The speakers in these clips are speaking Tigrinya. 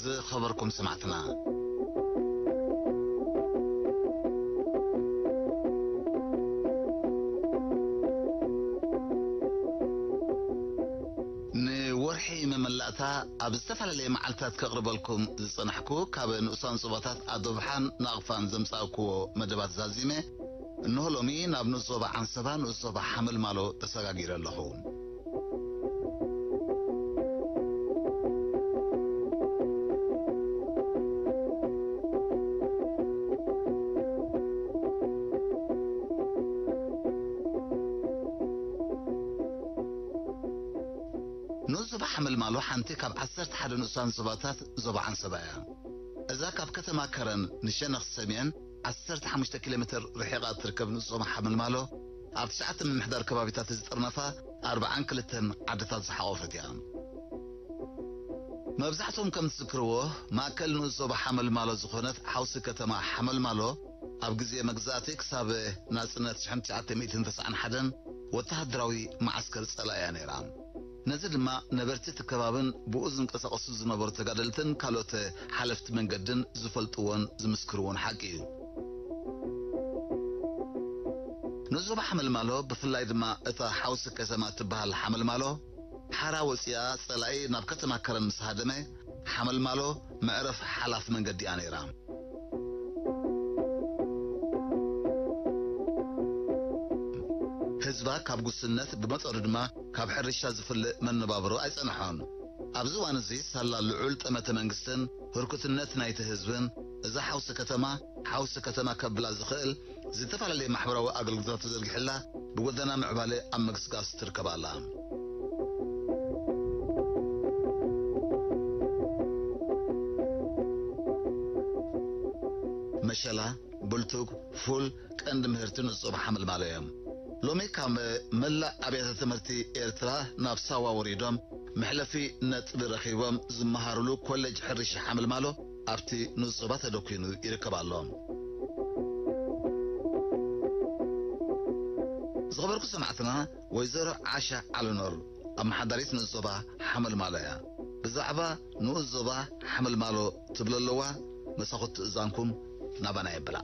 ዝኸበርኩም ሰማዕትና። ንወርሒ መመላእታ ኣብ ዝተፈላለየ መዓልታት ከቕርበልኩም ዝጸናሕኩ ካብ ንኡሳን ዞባታት ኣዶብሓን ናቕፋን ዘምጻእኩዎ መደባት ዛዚመ፣ እንሆ ሎሚ ናብ ንኡስ ዞባ ዓንሰባ፣ ንኡስ ዞባ ሓመልማሎ ተሰጋጊረ ኣለኹ። ንኡስ ዞባ ሓመልማሎ ሓንቲ ካብ ዓሰርተ ሓደ ንኡሳን ዞባታት ዞባ ዓንሰባ እያ። እዛ ካብ ከተማ ከረን ንሸነኽ ሰሜን ዓሰርተ ሓሙሽተ ኪሎ ሜትር ርሒቓ እትርከብ ንኡስ ዞባ ሓመልማሎ፣ ኣብ ትሽዓተ ምምሕዳር ከባቢታት ዝጥርነፋ ኣርብዓን ክልተን ዓድታት ዝሓቖፈት እያ። መብዛሕትኦም ከም ዝዝክርዎ፣ ማእከል ንኡስ ዞባ ሓመልማሎ ዝኾነት ሓውሲ ከተማ ሓመልማሎ፣ ኣብ ግዜ መግዛእቲ ክሳብ ናጽነት ሽሕን ትሽዓተ ሚእትን ተስዓን ሓደን ወተሃደራዊ መዓስከር ጸላኢ እያ ነይራ። ነዚ ድማ ነበርቲ እቲ ከባብን ብኡ ዝንቀሳቐሱ ዝነበሩ ተጋደልትን ካልኦት ሓለፍቲ መንገድን ዝፈልጥዎን ዝምስክርዎን ሓቂ እዩ። ንኡስ ዞባ ሓመልማሎ፣ ብፍላይ ድማ እታ ሓውሲ ከተማ እትበሃል ሓመልማሎ፣ ሓራ ወፂኣ ጸላኢ ናብ ከተማ ከረን ምስ ሃደመ፣ ሓመልማሎ መዕረፍ ሓላፍ መንገዲ እያ ነይራ። ህዝባ ካብ ጉስነት፣ ብመጠኑ ድማ ካብ ሕርሻ ዝፍልእ መነባብሮ ኣይጸንሖን። ኣብዚ እዋን እዚ ሳላ ልዑል ጠመተ መንግስትን ህርኩትነት ናይቲ ህዝብን፣ እዛ ሓውሲ ከተማ ሓውሲ ከተማ ከብላ ዝኽእል ዝተፈላለየ ማሕበራዊ ኣገልግሎታት ተዘርጊሕላ፣ ብጎደና ምዕባለ ኣብ ምግስጋስ ትርከብ ኣላ። መሸላ፣ ብልቱግ፣ ፉል ቀንዲ ምህርቲ ንኡስ ዞባ ሓመልማሎ እዮም። ሎሚ ካብ መላእ ኣብያተ ትምህርቲ ኤርትራ ናብ ሳዋ ወሪዶም መሕለፊ ነጥቢ ረኺቦም ዝመሃሩሉ ኮሌጅ ሕርሻ ሓመልማሎ ኣብቲ ንኡስ ዞባ ተደኲኑ ይርከብ ኣሎ። ዝኸበርኩ ሰማዕትና፣ ወይዘሮ ዓሻ ዓለኖር ኣመሓዳሪት ንኡስ ዞባ ሓመልማሎ እያ። ብዛዕባ ንኡስ ዞባ ሓመልማሎ ትብሎ ኣለዋ። መሳኹቲ እዛንኩም ናባና የብላ።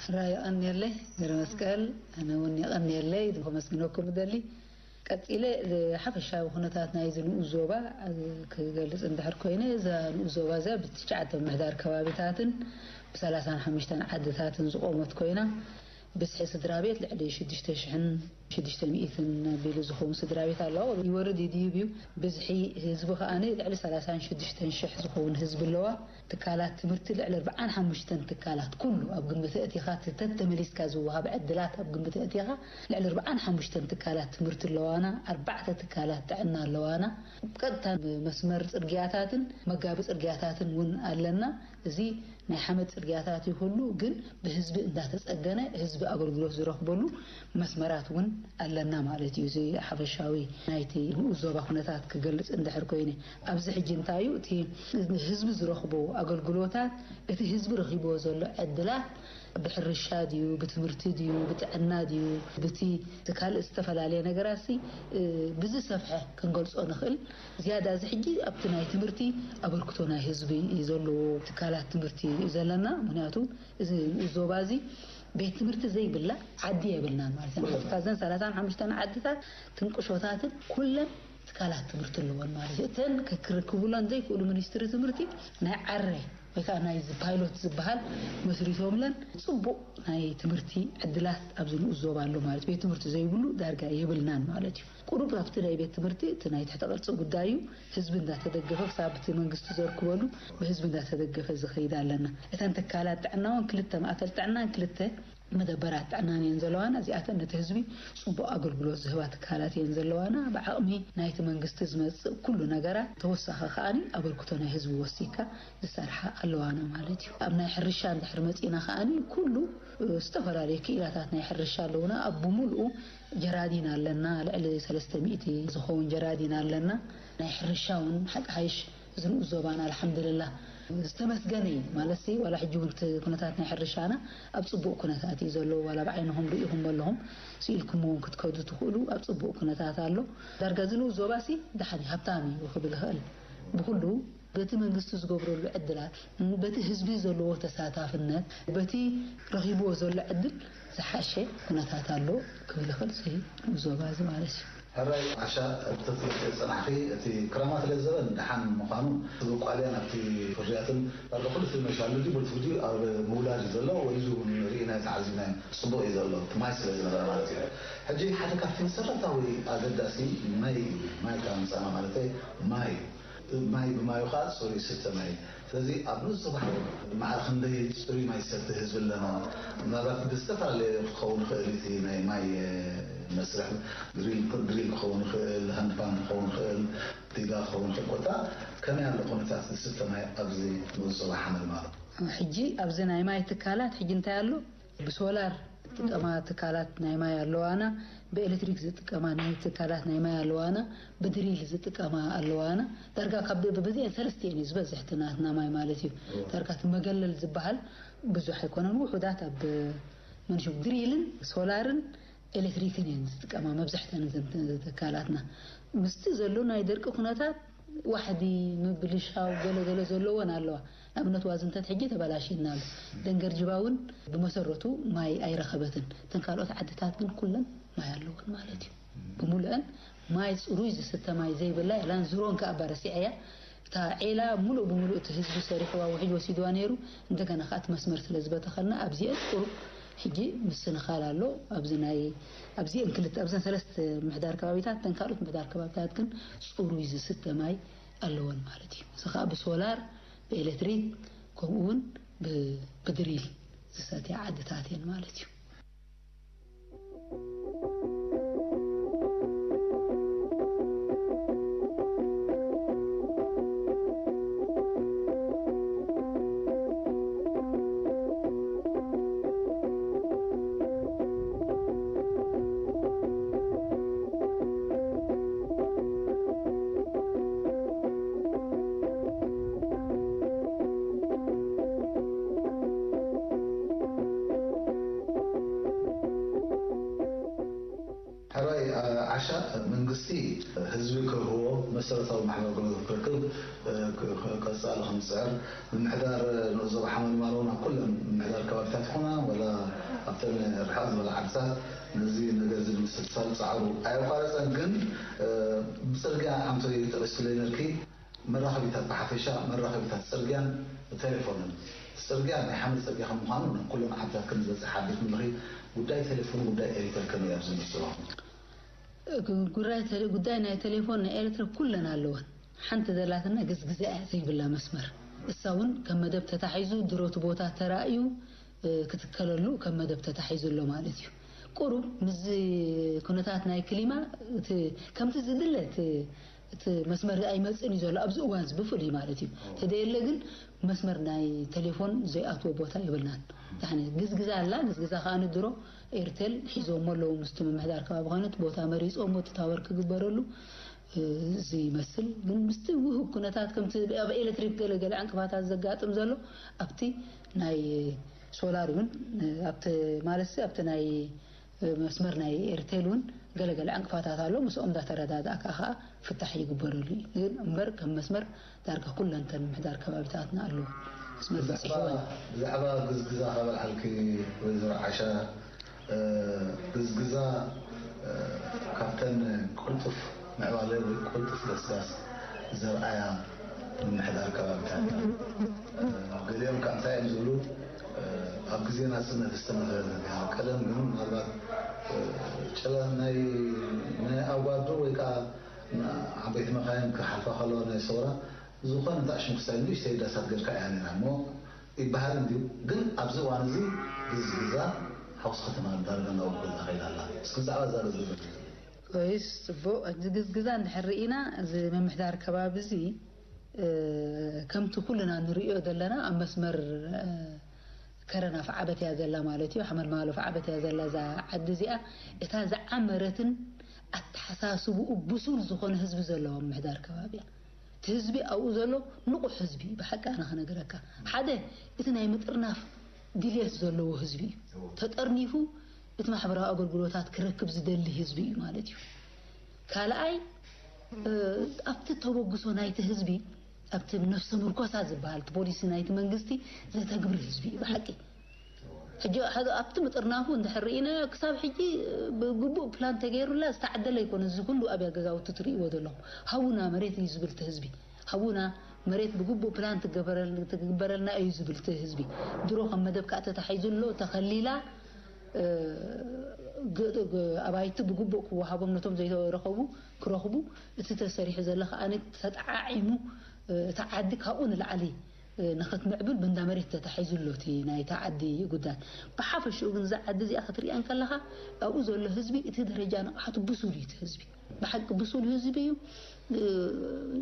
ሕራይ የቐንየለይ ገብረ መስቀል፣ ኣነ እውን የቐንየለይ፣ ከመስግነኩም እደሊ። ቀጺለ፣ ሓፈሻዊ ኩነታት ናይዚ ንኡስ ዞባ ክገልጽ እንድሕር ኮይነ፣ እዛ ንኡስ ዞባ እዚኣ ብትሽዓተ ምምሕዳር ከባቢታትን ብሰላሳን ሓሙሽተን ዓድታትን ዝቖመት ኮይና፣ ብዝሒ ስድራ ቤት ልዕሊ ሽዱሽተ ሽሕን ሽዱሽተ ሚእትን ኣቢሉ ዝኸውን ስድራ ቤት ኣለዎ። ይወርድ ይድይብ እዩ። ብዝሒ ህዝቢ ከኣ ልዕሊ ሰላሳን ሽዱሽተን ሽሕ ዝኸውን ህዝቢ ኣለዋ። ትካላት ትምህርቲ ልዕሊ ኣርብዓን ሓሙሽተን ትካላት፣ ኩሉ ኣብ ግምት ኣእቲኻ፣ ተተመሊስካ ዝወሃብ ዕድላት ኣብ ግምት ኣእቲኻ፣ ልዕሊ ኣርብዓን ሓሙሽተን ትካላት ትምህርቲ ኣለዋና። ኣርባዕተ ትካላት ጥዕና ኣለዋና። ቀጥታ መስመር ጽርግያታትን መጋቢ ጽርግያታትን እውን ኣለና። እዚ ናይ ሓመድ ጽርግያታት ይኹሉ ግን ብህዝቢ እንዳተጸገነ ህዝቢ ኣገልግሎት ዝረኽበሉ መስመራት እውን ኣለና ማለት እዩ። እዚ ሓፈሻዊ ናይቲ ንኡስ ዞባ ኩነታት ክገልጽ እንድሕር ኮይነ፣ ኣብዚ ሕጂ እንታይ እዩ እቲ ህዝቢ ዝረኽቦ ኣገልግሎታት፣ እቲ ህዝቢ ረኺብዎ ዘሎ ዕድላት፣ ብሕርሻ ድዩ፣ ብትምህርቲ ድዩ፣ ብጥዕና ድዩ፣ ብቲ ካልእ ዝተፈላለየ ነገራት ሲ፣ እ፣ ብዝሰፍሐ ክንገልጾ ንኽእል። ዝያዳ እዚ ሕጂ ኣብቲ ናይ ትምህርቲ ኣበርክቶ ናይ ህዝቢ እዩ ዘለዎ፣ ትካላት ትምህርቲ እዩ ዘለና። ምኽንያቱ እዚ ዞባ እዚ ቤት ትምህርቲ ዘይብላ ዓዲ የብልናን ማለት እዩ። ካብዘን ሰላሳን ሓሙሽተን ዓድታት ትንቅሾታትን ኩለን ትካላት ትምህርቲ ኣለዎን ማለት እዩ። እተን ክርክቡለን ዘይክእሉ ሚኒስትሪ ትምህርቲ ናይ ዓረ ወይ ከዓ ናይዚ ፓይሎት ዝበሃል መስሪቶምለን ጽቡቕ ናይ ትምህርቲ ዕድላት ኣብዚ ንኡስ ዞባ ኣሎ ማለት እዩ። ቤት ትምህርቲ ዘይብሉ ዳርጋ የብልናን ማለት እዩ። ቁሩብ ኣብቲ ናይ ቤት ትምህርቲ እቲ ናይ ትሕተ ቅርጺ ጉዳይ እዩ። ህዝቢ እንዳተደገፈ ክሳብ እቲ መንግስቲ ዘርክበሉ ብህዝቢ እንዳተደገፈ ዝኸይድ ኣለና። እተን ትካላት ጥዕና እውን ክልተ ማእከል ጥዕናን ክልተ መደበራት ጥዕናን እየን ዘለዋና። እዚኣተን ነቲ ህዝቢ ጽቡቕ ኣገልግሎት ዝህባ ትካላት እየን ዘለዋና። ብዓቕሚ ናይቲ መንግስቲ ዝመጽእ ኩሉ ነገራት፣ ተወሳኺ ከኣኒ ኣበርክቶ ናይ ህዝቢ ወሲካ ዝሰርሓ ኣለዋና ማለት እዩ። ኣብ ናይ ሕርሻ እንድሕር መጺና ከኣኒ ኩሉ፣ እ፣ ዝተፈላለዩ ክኢላታት ናይ ሕርሻ ኣለውና። ኣብ ብምልኡ ጀራዲን ኣለና፣ ልዕሊ ሰለስተ ሚእቲ ዝኸውን ጀራዲን ኣለና። ናይ ሕርሻ እውን ሓቂ ሓይሽ እዚ ንኡስ ዞባና ኣልሓምድልላህ ዝተመስገነ እዩ። ማለትሲ ዋላ ሕጂ እውን እቲ ኩነታት ናይ ሕርሻና ኣብ ጽቡቕ ኩነታት እዩ ዘሎ። ዋላ ብዓይንኹም ርኢኹም ኣለኹም፣ ስኢልኩም እውን ክትከዱ ትኽእሉ፣ ኣብ ጽቡቕ ኩነታት ኣሎ። ዳርጋ እዚ ንኡስ ዞባሲ ደሓን እዩ፣ ሃብታም እዩ ክብል ይኽእል። ብኹሉ በቲ መንግስቲ ዝገብረሉ ዕድላት፣ በቲ ህዝቢ ዘለዎ ተሳታፍነት፣ በቲ ረኺብዎ ዘሎ ዕድል ዝሓሸ ኩነታት ኣሎ ክብል ይኽእል። እዚ ንኡስ ዞባ እዚ ማለት እዩ። ሕራይ ዓሻ፣ ብተትብልቲ ጽናሕኺ፣ እቲ ክራማት ለዘበን ደሓን ምዃኑ፣ እቲ ብቋልያን ኣብቲ ፍርያትን ዳርጋ ኩሉ እቲ መሻሉ ድዩ ብልቲ ድዩ ኣብ ምውላድ እዩ ዘሎ፣ ወይዙ እውን ርኢና ተዓዚብናዮ፣ ጽቡቕ እዩ ዘሎ፣ እቲ ማይ ስለ ዝነበረ ማለት እዩ። ሕጂ ሓደ ካብቲ መሰረታዊ ኣገዳሲ ማይ እዩ። ማይ ካብ ምጻና ማለተይ ማይ እዩ። ማይ ብማዩ ኸዓ ጽሩይ ዝስተ ማይ። ስለዚ ኣብ ንጹህ ባሕሪ ማዕረ ክንደይ ጽሩይ ማይ ዝሰቲ ህዝቢ ኣለና? ምናልባት ብዝተፈላለየ ክኸውን ይኽእል እዩ፣ እቲ ናይ ማይ፣ እ፣ መስርሕ ድሪል፣ ድሪል ክኸውን ይኽእል፣ ሃንድፓምፕ ክኸውን ይኽእል፣ ዲጋ ክኸውን ይኽእል። ኮታ ከመይ ኣሎ ኩነታት ዝስተ ማይ ኣብዚ ንጹህ ሓመልማሎ? ሕጂ ኣብዚ ናይ ማይ ትካላት ሕጂ እንታይ ኣሎ? ብሶላር ዝጥቀማ ትካላት ናይ ማይ ኣለዋና፣ ብኤሌክትሪክ ዝጥቀማ ናይ ትካላት ናይ ማይ ኣለዋና፣ ብድሪል ዝጥቀማ ኣለዋና። ዳርጋ ካብ ብ-፣ ብዚአን ሰለስቲአን እዩ ዝበዝሕ እቲ ናትና ማይ ማለት እዩ። ዳርጋ እቲ መገለል ዝበሃል ብዙሕ ኣይኮነን፣ ውሑዳት ኣብ መንሹ ድሪልን ሶላርን ኤሌክትሪክን እየን ዝጥቀማ መብዛሕተን እዘን ት-፣ ትካላትና። ምስቲ ዘሎ ናይ ደርቂ ኩነታት ዋሕዲ፣ ምብልሻው፣ ገለ ገለ ዘለወን ኣለዋ። ንኣብነት ዋዝንተት ሕጂ ተበላሽና ኣሎ። ደንገርጅባ እውን ብመሰረቱ ማይ ኣይረኸበትን። እተን ካልኦት ዓድታት ግን ኩለን ማይ ኣለወን ማለት እዩ። ብምሉአን ማይ፣ ጽሩይ ዝስተ ማይ ዘይብላ የላን። ዝሮን ከኣ ኣባረሲዐያ። እታ ዒላ ምሉእ ብምሉእ እቲ ህዝቢ ሰሪሕዋ፣ ውሕጅ ወሲድዋ ነይሩ። እንደገና ከኣ እቲ መስመር ስለ ዝበተኸልና ኣብዚአን ቁሩብ ሕጂ ምስንኻል ኣሎ። ኣብዚ ናይ፣ ኣብዚአን ክልተ፣ ኣብዘን ሰለስተ ምሕዳር ከባቢታት፣ እተን ካልኦት ምሕዳር ከባቢታት ግን ጽሩይ ዝስተ ማይ ኣለወን ማለት እዩ። እዚ ኸኣ ብሶላር፣ ብኤሌክትሪክ፣ ከምኡ እውን ብ-፣ ብድሪል ዝሰትያ ዓድታት እየን ማለት እዩ። ሕራይ፣ ዓ-፣ ዓሻ፣ መንግስቲ ህዝቢ ክህቦ መሰረታዊ ማሕበራዊ ኣገልግሎት ክረክብ፣ እ፣ ክ-፣ ክ-፣ ቀጻሊ ከም ዝጽዕር፣ ምምሕዳር ንኡስ ዞባ ሓመልማሎ እውን ኣብ ኩለን ምምሕዳር ከባቢታት ይኹና ወላ ኣብተን ርሕቕ ዝበላ ዓድታት ነዚ ነገር እዚ ንምስልሳል ጻዕሩ ኣየቋረጸን። ግን፣ እ፣ ብጽርግያ ኣንቶይ ጠቒስክለይ ነርኪ፣ መራኸቢታት ብሓፈሻ፣ መራኸቢታት ጽርግያን ቴሌፎንን። ጽርግያ ናይ ሓመድ ጽርግያ ከም ምዃኑ ናብ ኩለን ዓድታት ከም ዝበጽሕ ሓቢርኩም ኣለኺ። ጉዳይ ቴሌፎን፣ ጉዳይ ኤሪተል ከመይ እዩ ኣብዚ ንጽሮ? ጉዳይ ቴሌ-፣ ጉዳይ ናይ ቴሌፎን ናይ ኤሪተል ኩለን ኣለወን። ሓንቲ ዘላትና ግዝግዛ እያ ዘይብላ መስመር። እሳ እውን ከም መደብ ተታሒዙ ድሮ እቲ ቦታ ተራእዩ፣ እ፣ ክትከለሉ ከም መደብ ተታሒዙ ኣሎ ማለት እዩ። ቁሩብ ምስዚ ኩነታት ናይ ክሊማ እቲ ከምቲ ዝድለ እቲ እቲ መስመር ኣይመጽእን እዩ ዘሎ ኣብዚ እዋን እዚ ብፍሉይ ማለት እዩ። ተደየለ ግን መስመር ናይ ቴሌፎን ዘይኣትዎ ቦታ የብልናን። ዳሕነ ግዝግዛ ኣላ፣ ግዝግዛ ከኣ ንድሮ ኤርቴል ሒዞሞ ኣለዉ ምስቲ ምምሕዳር ከባቢ ኾነ እቲ ቦታ መሪጾሞ እቲ ታወር ክግበረሉ፣ እ፣ እዚ ይመስል። ግን ምስቲ ውህብ ኩነታት ከምቲ ኣብ ኤሌክትሪክ ገለ ገለ ዕንቅፋታት ዘጋጥም ዘሎ ኣብቲ ናይ ሶላር እውን፣ እ፣ ኣብቲ ማለትሲ ኣብቲ ናይ መስመር ናይ ኤርቴል እውን ገለገለ ዕንቅፋታት ኣሎ። ምስኦም እንዳተረዳዳእካ ከኣ ፍታሕ ይግበረሉ እዩ። ግን እምበር ከም መስመር ዳርጋ ኩለንተን ምምሕዳር ከባቢታትና ኣለዎ። መስመር ብዛዕባ፣ በፂሕወን። ብዛዕባ ግዝግዛ ካብ ኣልዓልኪ ወይዘሮ ዓሻ፣ እ፣ ግዝግዛ፣ እ፣ ካብተን ቅልጡፍ ምዕባለ ወይ ቅልጡፍ ገስጋስ ዘርኣያ ምምሕዳር ከባቢታት። እ፣ ገሊኦም ከኣ እንታይ እዮም ዝብሉ? እ፣ ኣብ ግዜ ናጽነት ዝተመዝገበ ነገር። ቀደም ግን ምናልባት፣ እ፣ ጨለ ናይ፣ ናይ ኣጓዶ ወይ ከኣ ን-፣ ዓበይቲ መኻይን ክሓልፋ ከለዋ ናይ ሰውራ ዝኾነ እንታይ ሽም ክሳይ ንእሽተይ ዳሳት ጌርካ እያ ነይራ እሞ ይበሃል እንድዩ። ግን ኣብዚ እዋን እዚ ግዝግዛ ሓውሲ ከተማ ዳርጋ እናወገደት ከይዳ ኣላ። እስኪ ብዛዕባ እዛ ገዛ ወይስ ጽቡቕ፣ እዚ ግዝግዛ እንድሕር ርኢና፣ እዚ ምምሕዳር ከባቢ እዚ፣ እ፣ ከምቲ ኩልና ንርእዮ ዘለና፣ ኣብ መስመር፣ እ፣ ከረን ኣፍዓበት እያ ዘላ ማለት እዩ። ሓመልማሎ ኣፍዓበት እያ ዘላ እዛ ዓዲ እዚኣ። እታ ዝዓመረትን ኣተሓሳስብኡ ብሱል ዝኾነ ህዝቢ ዘለዋ ምምሕዳር ከባቢ እያ። እቲ ህዝቢ ኣብኡ ዘሎ ንቑሕ ህዝቢ እዩ፣ ብሓቂ ኣነ ክነግረካ። ሓደ፣ እቲ ናይ ምጥርናፍ ድልየት ዘለዎ ህዝቢ እዩ። ተጠርኒፉ እቲ ማሕበራዊ ኣገልግሎታት ክረክብ ዝደሊ ህዝቢ እዩ ማለት እዩ። ካልኣይ፣ እ፣ ኣብቲ ተበግሶ ናይቲ ህዝቢ፣ ኣብቲ ነፍሰ ምርኮሳ ዝበሃል፣ እቲ ፖሊሲ ናይቲ መንግስቲ ዘተግብር ህዝቢ እዩ ብሓቂ። ሕጂ ሓደ ኣብቲ ምጥርናፉ እንድሕር ርኢናዮ፣ ክሳብ ሕጂ ብግቡእ ፕላን ተገይሩላ ዝተዓደለ ኣይኮነ። እዚ ኩሉ ኣብያ ገዛውቲ ትርእይዎ ዘለኹም። ሃቡና መሬት እዩ ዝብል እቲ ህዝቢ። ሃቡና መሬት ብግቡእ ፕላን ትገበረል-፣ ትግበረልና እዩ ዝብል እቲ ህዝቢ። ድሮ ከም መደብ ከዓ ተታሒዙ ኣሎ፣ ተኸሊላ፣ እ፣ ግ-፣ ግ-፣ ኣባይቲ ብግቡእ ክወሃቦም፣ ነቶም ዘይረኸቡ ክረኽቡ፣ እቲ ተሰሪሑ ዘሎ ከዓ ተጠዓዒሙ፣ እ፣ እቲ ዓዲ ካብኡ ንላዕሊ፣ እ፣ ንኽትምዕብል ብንዳ መሬት ተታሒዙ ኣሎ እቲ ናይታ ዓዲ ጉዳይ። ብሓፈሽኡ ግን እዛ ዓዲ እዚኣ ክትርእያ እንከለኻ ኣብኡ ዘሎ ህዝቢ እቲ ደረጃ ንቕሓቱ ብሱል እዩ። እቲ ህዝቢ ብሓቂ ብሱል ህዝቢ እዩ። እ፣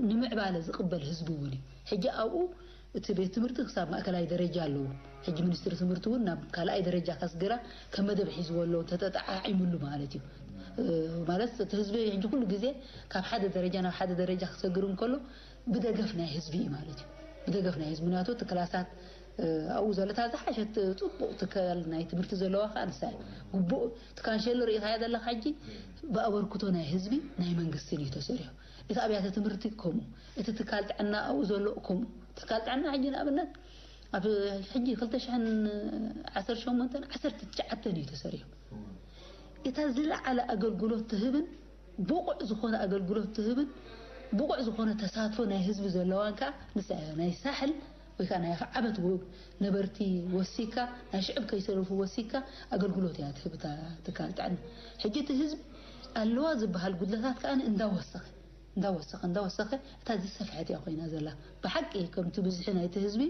ንምዕባለ ዝቕበል ህዝቢ እውን እዩ። ሕጂ ኣብኡ እቲ ቤት ትምህርቲ ክሳብ ማእከላይ ደረጃ ኣለዎ። ሕጂ ሚኒስትሪ ትምህርቲ እውን ናብ ካልኣይ ደረጃ ከስግራ ከም መደብ ሒዝዎ ኣሎ፣ ተጠዓዒሙሉ ማለት እዩ። እ፣ ማለት እቲ ህዝቢ ሕጂ ኩሉ ግዜ ካብ ሓደ ደረጃ ናብ ሓደ ደረጃ ክሰግር እንከሎ ብደገፍ ናይ ህዝቢ እዩ ማለት እዩ። ብደገፍ ናይ ህዝቢ፣ ምክንያቱ እቲ ክላሳት፣ እ፣ ኣብኡ ዘሎ እታ ዝሓሸት ጽቡቕ ትካል ናይ ትምህርቲ ዘለዋ ከዓ ንሳ እያ። ግቡእ እቲ ካንሸሎ ርኢኻዮ ዘለኻ ሕጂ ብኣበርክቶ ናይ ህዝቢ ናይ መንግስትን እዩ ተሰሪሑ። እቲ ኣብያተ ትምህርቲ ከምኡ፣ እቲ ትካል ጥዕና ኣብኡ ዘሎ ከምኡ። ትካል ጥዕና ሕጂ ንኣብነት ኣብ ሕጂ ክልተ ሽሕን ዓሰርተ ሸሞንተን ዓሰርተ ትሽዓተን እዩ ተሰሪሑ። እታ ዝለዓለ ኣገልግሎት ትህብን ብቑዕ ዝኾነ ኣገልግሎት ትህብን ብቑዕ ዝኾነ ተሳትፎ ናይ ህዝቢ ዘለዋን ከዓ ንሳ እያ። ናይ ሳሕል ወይ ከዓ ናይ ኣፍዓበት ው-፣ ነበርቲ ወሲካ፣ ናይ ሽዕብ ከይሰለፉ ወሲካ ኣገልግሎት እያ ትህብ እታ ትካል ጥዕና። ሕጂ እቲ ህዝቢ ኣለዋ ዝበሃል ጉድለታት ከዓ እንዳወሰኸ፣ እንዳወሰኸ፣ እንዳወሰኸ እታ ዝሰፍሐት እያ ኮይና ዘላ። ብሓቂ ከምቲ ብዝሒ ናይቲ ህዝቢ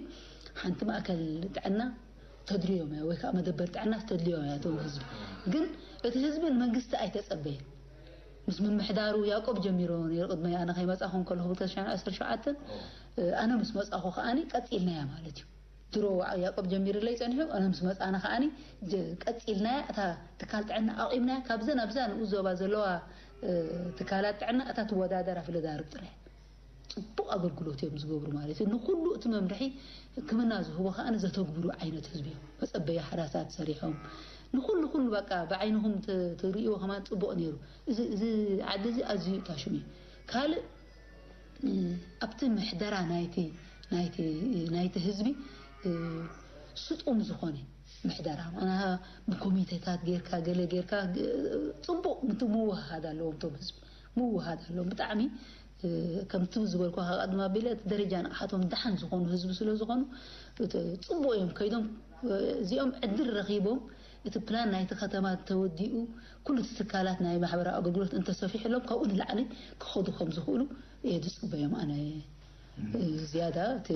ሓንቲ ማእከል ጥዕና ተድልዮም እያ፣ ወይ ከዓ መደበር ጥዕና ተድልዮም እያ እቶም ህዝቢ። ግን እቲ ህዝቢ ንመንግስቲ ኣይተጸበየን። ምስ ምምሕዳሩ ያዕቆብ ጀሚሩ ነይሩ። ቅድሚ ኣነ ከይመጻኹ እንከለኹ ክልተ ሽሕን ዓሰርተ ሸውዓተን፣ ኣነ ምስ መጻኹ ከዓኒ ቀጺልናያ ማለት እዩ። ድሮ ያዕቆብ ጀሚሩለይ ጸኒሑ፣ ኣነ ምስ መጻና ከዓኒ ጀ-፣ ቀጺልናያ። እታ ትካል ጥዕና ኣቂምናያ። ካብዘን ኣብዛ ንኡስ ዞባ ዘለዋ፣ እ፣ ትካላት ጥዕና እታ ትወዳደራ ፍለዳርብ ጥራይ። ጽቡቕ ኣገልግሎት እዮም ዝገብሩ ማለት እዩ። ንኹሉ እቲ መምርሒ ሕክምና ዝህቦ ከዓኒ ዘተግብሩ ዓይነት ህዝቢ እዮም። መጸበያ ሓራሳት ሰሪሖም። ንኹሉ፣ ኩሉ በቃ ብዓይንኹም ተ-፣ ተርእይዎ ከማን ጽቡቕ ነይሩ። እዚ፣ እዚ ዓዲ እዚ ኣዝዩ ታሽሙ እዩ። ካልእ፣ እ፣ ኣብቲ ምሕደራ ናይቲ፣ ናይቲ፣ ናይቲ ህዝቢ፣ እ፣ ስጡም ዝኾነ ምሕደራ፣ ማዕና ብኮሚቴታት ጌርካ፣ ገለ ጌርካ፣ ግ-፣ ጽቡቕ ምት-፣ ምውህሃድ ኣለዎም እቶም ህዝቢ። ምውህሃድ ኣለዎም። ብጣዕሚ፣ እ፣ ከምቲ ዝበልኩ ካብ ቀድም ኣቢለ እቲ ደረጃ ንቕሓቶም ደሓን ዝኾኑ ህዝቢ ስለ ዝኾኑ፣ እቲ ጽቡቕ እዮም ከይዶም፣ እ፣ እዚኦም ዕድል ረኺቦም፣ እቲ ፕላን ናይቲ ከተማ ተወዲኡ፣ ኩሉ እቲ ትካላት ናይ ማሕበራዊ ኣገልግሎት እንተሰፊሕሎም፣ ካብኡ ንላዕሊ ክኸዱ ከም ዝኽእሉ እየ ዝጽበዮም ኣነ። እ፣ ዝያዳ እቲ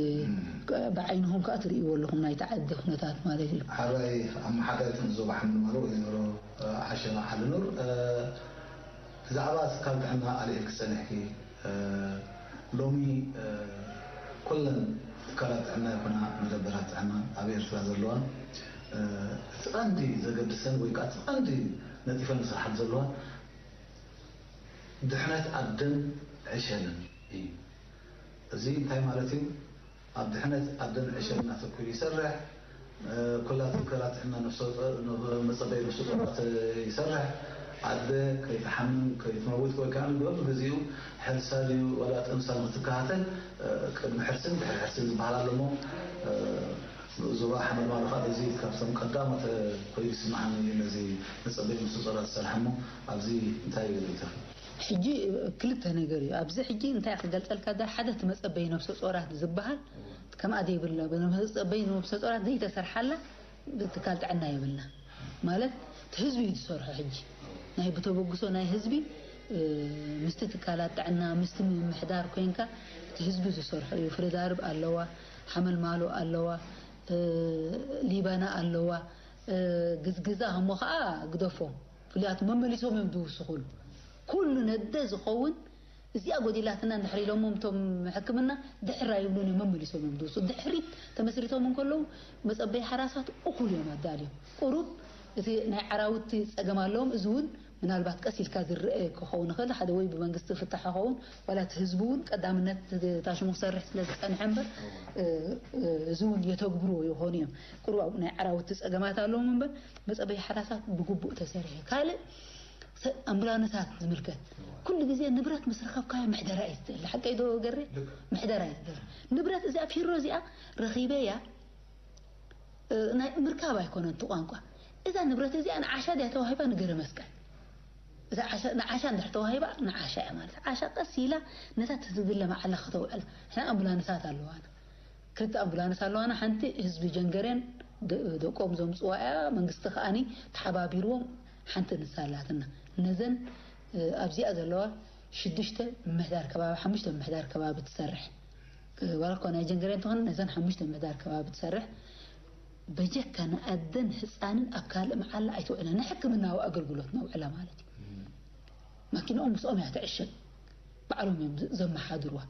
ብዓይንኹም ከኣ ትርእይዎ ኣለኹም ናይቲ ዓዲ ኩነታት ማለት እዩ። ሓራይ ኣመሓዳሪትን ዞባ ሓምድ ማሮ ወይዘሮ፣ እ፣ ዓሸና ዓሊኑር፣ እ፣ ብዛዕባ ትካል ጥዕና ኣልዒልኪ ጸኒሕኪ፣ እ፣ ሎሚ፣ እ፣ ኩለን ትካላት ጥዕና ይኹና መደበራት ጥዕና ኣብ ኤርትራ ዘለዋ፣ እ፣ እቲ ቀንዲ ዘገድሰን ወይ ከኣ እቲ ቀንዲ ነጢፈን ዝሰርሓሉ ዘለዋ ድሕነት ኣደን ዕሸልን እዩ። እዚ እንታይ ማለት እዩ? ኣብ ድሕነት ኣደን ዕሸልን ኣተኲሩ ይሰርሕ። እ፣ ኩላ ትካላት ጥዕና ነፍሰ-፣ መጸበይ ነፍሰ ጡራት ይሰርሕ። ኣደ ከይትሓምም፣ ከይትመውት ወይ ከኣ በብግዜኡ ሕርሳ ድዩ ዋላ ጥንሳ ንክትከታተል፣ እ፣ ቅድሚ ሕርስን ድሕሪ ሕርስን ዝበሃል ኣሎ እሞ፣ እ፣ ዞባ ሓመልማሎ ከኣ በዚ ካብቶም ቀዳሞት ኮይኑ ይስምዓኒ እዩ። ነዚ መጸበይ ነፍሰ ጡራት ዝሰርሓ እሞ ኣብዚ እንታይ እዩ ሪኢቶ? ሕጂ ክልተ ነገር እዩ። ኣብዚ ሕጂ እንታይ ክገልጸልካ፣ እዛ ሓደ እቲ መጸበይ ነፍሰ ጡራት ዝበሃል ከምኣ ዘይብልና፣ መጸበይ ነፍሰ ጡራት ዘይተሰርሓላ ትካል ጥዕና የብልና። ማለት እቲ ህዝቢ እዩ ዝሰርሖ። ሕጂ ናይ ብተበግሶ ናይ ህዝቢ፣ እ፣ ምስቲ ትካላት ጥዕና፣ ምስቲ ምምሕዳር ኮይንካ እቲ ህዝቢ ዝሰርሖ እዩ። ፍረዳርብ ኣለዋ፣ ሓመልማሎ ኣለዋ፣ እ፣ ሊበና ኣለዋ። ግዝግዛ እሞ ከዓ ግደፎም፣ ፍሉያት መመሊሶም እዮም ዝውስኹሉ። ኩሉ ነደ ዝኸውን እዚኣ ጎዲላትና እንድሕር ኢሎሞም እቶም ሕክምና ድሕር ኣይብሉን እዮም፣ መመሊሶም እዮም ዝውስኹ። ድሕሪት ተመስሪቶም እንከለዉ መጸበይ ሓራሳት እኹል እዮም ኣዳልዮም። ቁሩብ እቲ ናይ ዓራውቲ ጸገም ኣለዎም። እዚ እውን ምናልባት ቀስ ኢልካ ዝረአ ክኸውን ይኽእል፣ ሓደ ወይ ብመንግስቲ ክፍታሕ ይኸውን፣ ዋላ እቲ ህዝቢ እውን ቀዳምነት ታሽሙ ክሰርሕ ስለ ዝጸንሐ እምበር፣ እዚ እውን የተግብርዎ ይኾኑ እዮም። ቁሩብ ናይ ዓራውቲ ጸገማት ኣለዎም እምበር መጸበይ ሓራሳት ብግቡእ ተሰሪሑ። ካልእ ኣምቡላንሳት ዝምልከት ኩሉ ግዜ ንብረት ምስ ረኸብካዮ ምሕደራ እዩ ዝደሊ። ሓቀይ ዶ ገሬ? ምሕደራ እዩ ዝደሊ። ንብረት እዚኣ ፊሮ እዚኣ ረኺበያ፣ ናይ ምርካብ ኣይኮነን እቲ ቋንቋ። እዛ ንብረት እዚኣ ንዓሻ ድያ ተዋሂባ ንገረ መስቀል? እዛ ዓሻ፣ ንዓሻ እንድሕር ተዋሂባ ንዓሻ እያ ማለት። ዓሻ ቀስ ኢላ ነታ ትዝብለ መዓላ ከተውዕላ። ሕና ኣምቡላንሳት ኣለዋና። ክልተ ኣምቡላንስ ኣለዋና። ሓንቲ ህዝቢ ጀንገሬን ደ-፣ ደቆም ዘምጽዋ እያ። መንግስቲ ከኣኒ ተሓባቢርዎም ሓንቲ ንሳ ኣላትና። ነዘን፣ እ፣ ኣብዚኣ ዘለዋ ሽዱሽተ ምምሕዳር ከባቢ፣ ሓሙሽተ ምምሕዳር ከባቢ ትሰርሕ። እ፣ ዋላ እኳ ናይ ጀንገሬን ትኾን ነዘን ሓሙሽተ ምምሕዳር ከባቢ ትሰርሕ። በጀካ ንኣደን ህፃንን ኣብ ካልእ መዓላ ኣይትውዕለን። ንሕክምናዊ ኣገልግሎት ነውዕላ ማለት እዩ። ማኪንኦም ምስኦም እያ ትዕሸግ። ባዕሎም እዮም ዘመሓድርዋ።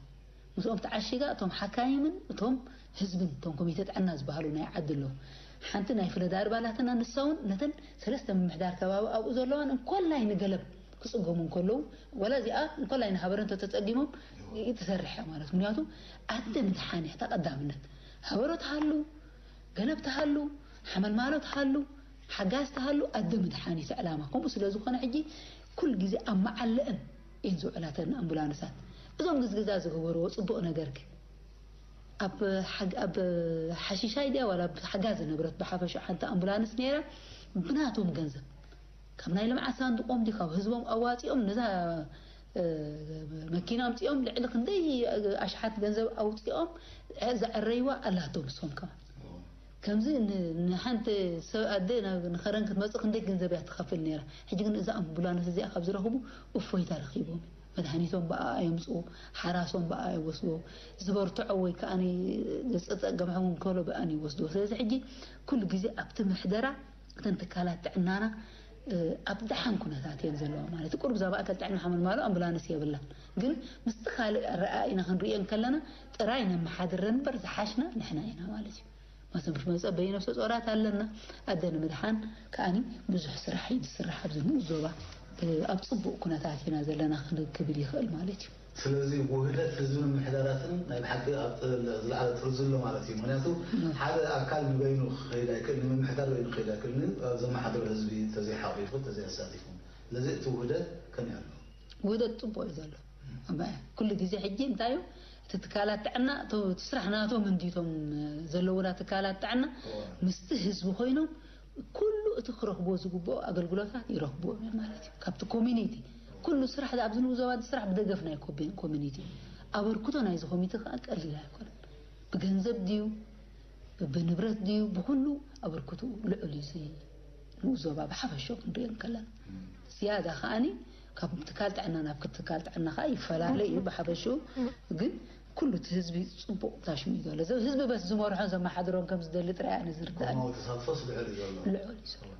ምስኦም ተዓሺጋ እቶም ሓካይምን እቶም ህዝብን እቶም ኮሚተ ጥዕና ዝበሃሉ ናይ ዓዲ ኣለዉ። ሓንቲ ናይ ፍለዳር ባላትና ንሳ እውን ነተን ሰለስተ ምምሕዳር ከባቢ ኣብኡ ዘለዋን እንኮላይ ንገለብ ክጽገሙ እንከለዉ፣ ወላ እዚኣ እንኮላይ ንሃበረ እንተተጸጊሞም ትሰርሕ እያ ማለት። ምክንያቱ ኣደ ምድሓን እያ እታ ቀዳምነት። ሃበሮ ትሃሉ፣ ገለብ ትሃሉ፣ ሓመልማሎ ትሃሉ፣ ሓጋዝ ትሃሉ፣ ኣደ ምድሓን እዩ እቲ ዕላማ። ከምኡ ስለ ዝኾነ ሕጂ ኩሉ ግዜ ኣብ መዓለአን እየን ዝውዕላ እተን ኣምቡላንሳት። እዞም ግዝግዛ ዝገበርዎ ጽቡቕ ነገር ግን ኣብ ሓግ-፣ ኣብ ሓሺሻይ ድያ ዋላ ኣብ ሓጋ ዝነበረት ብሓፈሻ ሓንቲ ኣምቡላንስ ነይራ፣ ብናቶም ገንዘብ ካብ ናይ ልምዓት ሳንዱቖም ድዩ ካብ ህዝቦም ኣዋፂኦም ነዛ፣ እ፣ መኪና ኣምፂኦም ልዕሊ ክንደይ ኣሽሓት ገንዘብ ኣውፂኦም ዘዐረይዋ ኣላቶም እሶም ከማን። ከምዚ ን-፣ ንሓንቲ ሰብ ኣደ ናብ፣ ንኸረን ክትመጽእ ክንደይ ገንዘብ እያ ትኸፍል ነይራ። ሕጂ ግን እዛ ኣምቡላንስ እዚኣ ካብ ዝረኽቡ እፎይታ ረኺቦም። መድሃኒቶም ብኣ የምጽኡ፣ ሓራሶም ብኣ ይወስድዎ፣ ዝበርትዖ ወይ ከኣ ዘጸገምሖም እንከሎ ብኣን ይወስድዎ። ስለዚ ሕጂ ኩሉ ግዜ ኣብቲ ምሕደራ እተን ትካላት ጥዕናና፣ እ፣ ኣብ ደሓን ኩነታት እየን ዘለዋ ማለት እዩ። ቁሩብ እዛ ማእከል ጥዕና ሓመልማሎ ኣምቡላንስ የብላን። ግን ምስቲ ካልእ ኣረኣእይና ክንርእየን ከለና ጥራይ ነመሓድረን እምበር ዝሓሽና ንሕና ኢና ማለት እዩ። መሰ-፣ መጸበዪ ነፍሰ ጾራት ኣለና። ኣደ ንምድሓን ከኣኒ ብዙሕ ስራሕ እዩ ዝስራሕ ኣብዚ ንኡስ ዞባ። እ፣ ኣብ ጽቡቕ ኩነታት ኢና ዘለና ክን-፣ ክብል ይኽእል ማለት እዩ። ስለዚ ውህደት ህዝብን ምምሕዳራትን ናይ ብሓቂ ኣብ ጥ-፣ ዝለዓለ ጥርዚ ኣሎ ማለት እዩ። ምኽንያቱ እ። ሓደ ኣካል ንበይኑ ክኸይድ ኣይክእል፣ ንምምሕዳር በይኑ ክኸይድ ኣይክእል፣ ን-፣ ኣብ ዘመሓድሮ ህዝቢ ተዘይሓቒፉ፣ ተዘይኣሳቲፉ። ስለዚ እቲ ውህደት ከመይ ኣሎ? ውህደት ጽቡቕ እዩ ዘሎ። እምበኣር ኩሉ ግዜ ሕጂ እንታይ እዩ? እቲ ትካላት ጥዕና፣ እቶ-፣ እቲ ስራሕ ናቶም እንዲቶም ዘለውና ትካላት ጥዕና እዋ። ምስቲ ህዝቢ ኮይኖም ኩሉ እቲ ክረኽብዎ ዝግብኦ ኣገልግሎታት ይረኽብዎ እዮም ማለት እዩ። ካብቲ ኮሚኒቲ ኩሉ ስራሕ ኣብዚ ንኡስ ዞባ ስራሕ ብደገፍ ናይ ኮቢ-፣ ኮሚኒቲ ኣበርክቶ ናይዚ ኮሚቴ ከዓ ቀሊል ኣይኮነን። ብገንዘብ ድዩ፣ ብንብረት ድዩ፣ ብኩሉ ኣበርክቶ ልዑል እዩ። እዚ ንኡስ ዞባ ብሓፈሽኡ ክንሪኦ እንከለና ዝያዳ ከኣኒ ካብ ትካል ጥዕና ናብ ትካል ጥዕና ከዓ ይፈላለ እዩ። ብሓፈሽኡ ግን ኩሉ እቲ ህዝቢ ጽቡቕ ታሽሙ እዩ ዘሎ። እዚ ህዝቢ በስ ዝመርሖን ዘመሓድሮን ከም ዝደሊ ጥራይ ኣነ ዝርዳእ። ኮማዊ ተሳትፎስ ልዑል እዩ ዘሎ። ልዑል እዩ ዘሎ።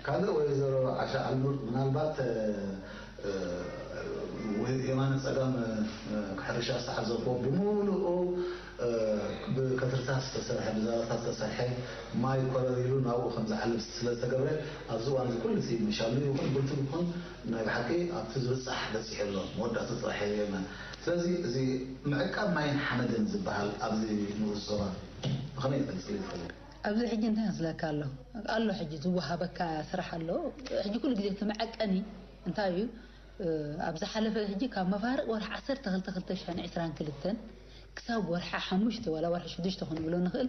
ካልእ ወይዘሮ ዓሻ ኣልኑር፣ ምናልባት፣ እ፣ እ፣ ወይ የማነ ጸጋም፣ እ፣ ሕርሻ ዝተሓዘብዎ ብምሉኡ፣ እ፣ ብከትርታት ዝተሰርሐ፣ ብዛባታት ዝተሰርሐ ማይ ኮለል ኢሉ ናብኡ ከም ዝዓልብ ስለ ዝተገብረ፣ ኣብዚ እዋን እዚ ኩሉ እቲ መሻሉ ይኹን ብልቱ ይኹን ናይ ብሓቂ ኣብቲ ዝብጻሕ በጺሑ ኣሎ። መወዳእቱ ጥራሕ የለን። ስለዚ እዚ ምዕቃብ ማይን ሓመድን ዝበሃል ኣብዚ ንኡስ ዞባ ብኸመይ ይገልጽ ይኽእል? ኣብዚ ሕጂ እንታይ ክዝለካ ኣሎ? ኣሎ ሕጂ ዝወሃበካ ስራሕ ኣሎ። ሕጂ ኩሉ ግዜ እቲ መዐቀኒ እንታይ እዩ? እ፣ ኣብ ዝሓለፈ ሕጂ ካብ መፋርቕ ወርሒ ዓሰርተ ክልተ ክልተ ሽሕን ዕስራን ክልተን ክሳብ ወርሒ ሓሙሽተ ዋላ ወርሒ ሽዱሽተ ክንብሎ ንኽእል፣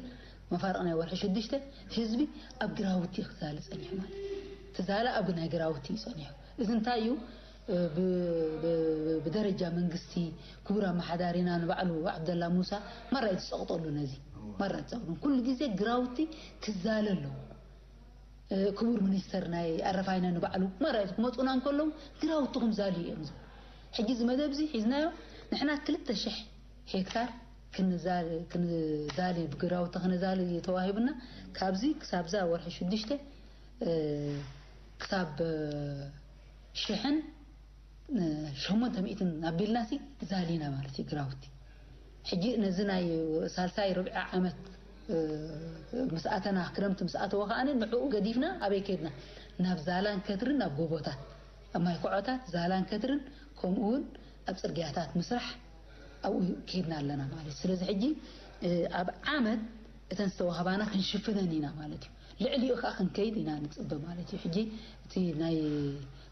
መፋርቕ ናይ ወርሒ ሽዱሽተ ህዝቢ ኣብ ግራውቲ ክዛሊ ጸኒሑ ማለት እዩ። እቲ ዛላ ኣብ ናይ ግራውቲ እዩ ጸኒሑ። እዚ እንታይ እዩ? ብ-፣ ብ-፣ ብደረጃ መንግስቲ ክቡር ኣመሓዳሪና ንባዕሉ ዓብደላ ሙሳ ማራ እዩ ዝጸቕጠሉ ነዚ። ማራ እዩ ዝጸቕጠሉ። ኩሉ ግዜ ግራውቲ ክዛለ ኣለዎ። እ፣ ክቡር ሚኒስተር ናይ ኣረፋይነ ንባዕሉ ማራ እዩ ክመጹና እንከለዉ ግራውትኹም ዛልዩ እዮም ዝብሉ። ሕጂ እዚ መደብ እዚ ሒዝናዮ ንሕና ክልተ ሽሕ ሄክታር ክንዛል-፣ ክንዛሊ፣ ብግራውቲ ክንዛሊ ተዋሂቡና። ካብዚ ክሳብዛ ወርሒ ሽዱሽተ፣ እ፣ ክሳብ፣ እ፣ ሽሕን፣ እ፣ ሸሞንተ ሚእትን ኣቢልናሲ ዛሊና ማለት እዩ ግራውቲ። ሕጂ ነዚ ናይ ሳልሳይ ርብዒ ዓመት፣ እ፣ ምስ ኣተና፣ ክረምቲ ምስ ኣተወ ከኣ ንዕኡ ገዲፍና ኣበይ ከድና? ናብ ዛላን ከትርን፣ ናብ ጎቦታት፣ ኣብ ማይ ኮዖታት፣ ዛላን ከትርን፣ ከምኡ እውን ኣብ ጽርግያታት ምስራሕ ኣብኡ ከድና ኣለና ማለት እዩ። ስለዚ ሕጂ፣ እ፣ ኣብ ዓመት እተን ዝተዋህባና ክንሽፍነን ኢና ማለት እዩ። ልዕሊኡ ከኣ ክንከይድ ኢና ንጽበ ማለት እዩ። ሕጂ እቲ ናይ